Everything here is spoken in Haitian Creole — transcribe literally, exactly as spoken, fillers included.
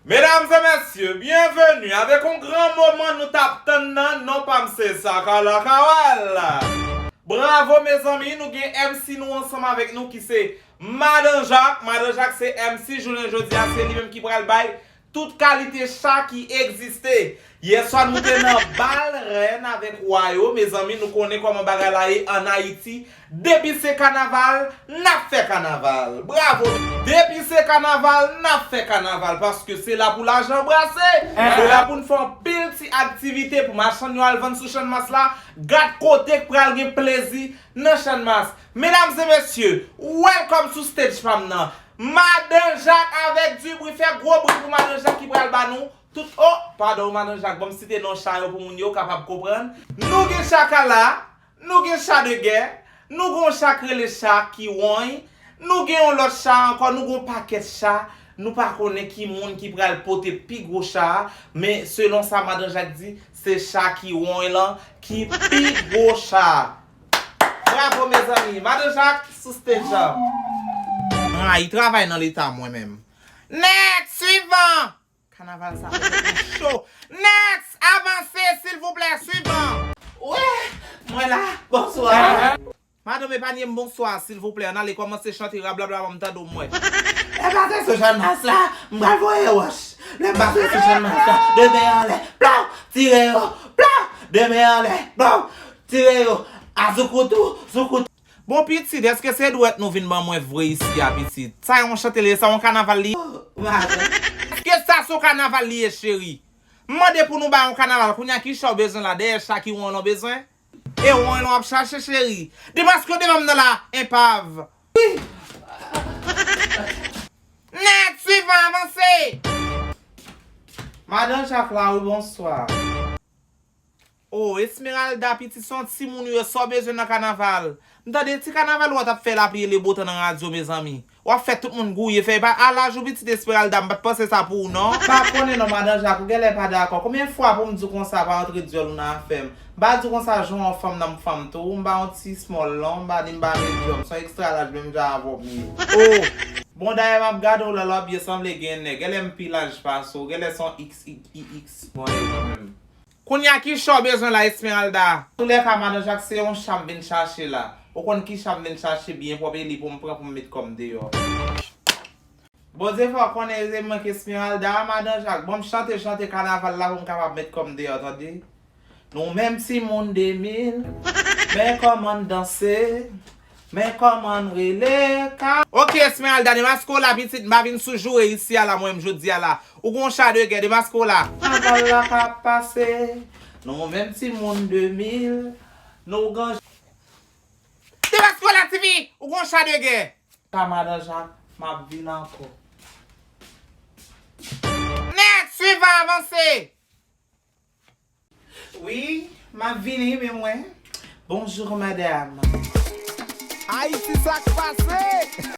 Medam e mesye, byenveni avèk yon gran moman nou t ap tann nan, non pa m se Sakala Kawal. Bravo mezanmi, nou gen M C nou ansanm avèk nou ki se Madan Jak. Madan Jak se M C jounen jodi a, se li menm ki pral bay tout kalite cha ki egziste. Yèswa nou te nan bal rèn avèk wa yo, mezanmi nou konnen kòman bagay la ye ann Ayiti. Depi se kanaval, n ap fè kanaval. Bravo! Depi se kanaval, n ap fè kanaval, paske se la pou lajan brase. Se la pou n fè anpil ti aktivite pou machann yo al vann sou Channmas la. Gad kote k pral gen plezi nan Channmas. Medam e mesye, welcome sou stage pa m nan. Madan Jak avèk Dubri, fè gwo bri pou Madan Jak ki pral ba nou tout, oh, padon Madan Jak, ban m site non cha yo pou moun yo kapab konprann. Nou gen Chakala, nou gen cha de gè, nou gen yon cha k rele cha ki won'y, nou gen yon lòt cha ankò, nou gen yon pakèt cha, nou pa konnen ki moun ki pral pote pi gwo cha a, men selon sa Madan Jak di, se cha ki won'y lan ki pi gwo cha. Bravo mezanmi, Madan Jak sou stage la. M rayi travay nan leta mwen menm. Next, swivan! Kanaval sa fè tèt mwen cho. Next, avanse silvouplè, swivan. Wi, mwen la, bonswa. Madanm, epanye m bonswa silvouplè, ann ale kòmanse chante rablabla ban m tande w m wè. Lè m pase sou Channmas la, m pral voye wòch. Lè m pase sou Channmas la, de men anlè, plow, tire yo, plow, de men anlè, plow, tire yo, a zoukoutou, zoukoutou. Bon pitit, èske se dwèt nou vin ban mwen vre isi a pitit? Sa yon chante li ye, sa yon kanaval li ye? Oh, madanm. Èske sa se yon kanaval li ye cheri? M mande pou nou bay yon kanaval, kounye a ki cha w bezwen la, dèyè cha ki won w bezwen? E won w ap chache cheri? Depaske w devan m nan la, enpav. Wi. Next, swivan, avanse. Madan Jak la wi, bonswa. Oh, Esmeralda, pitit se yon timoun ou ye, sa w bezwen nan kanaval? M tande ti kanaval ou a t ap fè lapli e le botan nan radyo, mezanmi. W ap fè tout moun gouye, fè pa a laj ou pitit Esmeralda, m pa t panse sa pou ou non. M pa konnen non, Madan Jak, ou genlè pa dakò. Konbyen fwa pou m di w konsa pa antre dyòl ou nan afè m? M pa di w konsa jan w fanm nan m fanm tou, m pa yon ti small non, m pa ni m pa medyòm, se yon extra large menm jan avè w m ye. Oh! Bon, dayè m ap gade w la, l ap byen sanble gen nèg. Genlè m pi laj pase w, genlè se yon X X X mwen ye mwen menm. Kounye a ki cha w bezwen la, Esmeralda? Antoulèka, Madan Jak, se yon cha m vin chache la. Ou konn ki cha m vin chache byen pwòp e li pou m pran pou m met kò m deyò. Bondye fè w konnen se mwen k Esmeralda a, Madan Jak. Bon, m chante, chante kanaval la pou m kapab met kò m deyò, tande. Nou menm timoun de mil, men kòman n danse. Men kòman n rele ka. Ok, Esmeralda, demaske w la, pitit, m pa vin sou joure isi a la, mwen menm, jodi a la. Ou gon cha de gè, demaske w la. Kanaval la k ap pase, nou menm timoun de mil, nou gon. Demaske w la, Tifi, ou gon cha de gè. Ka Madan Jak, m ap vin ankò. Next, swivan, avanse. Wi, m ap vini, men mwen. Bonjour, madame. Ayiti, sa k pase?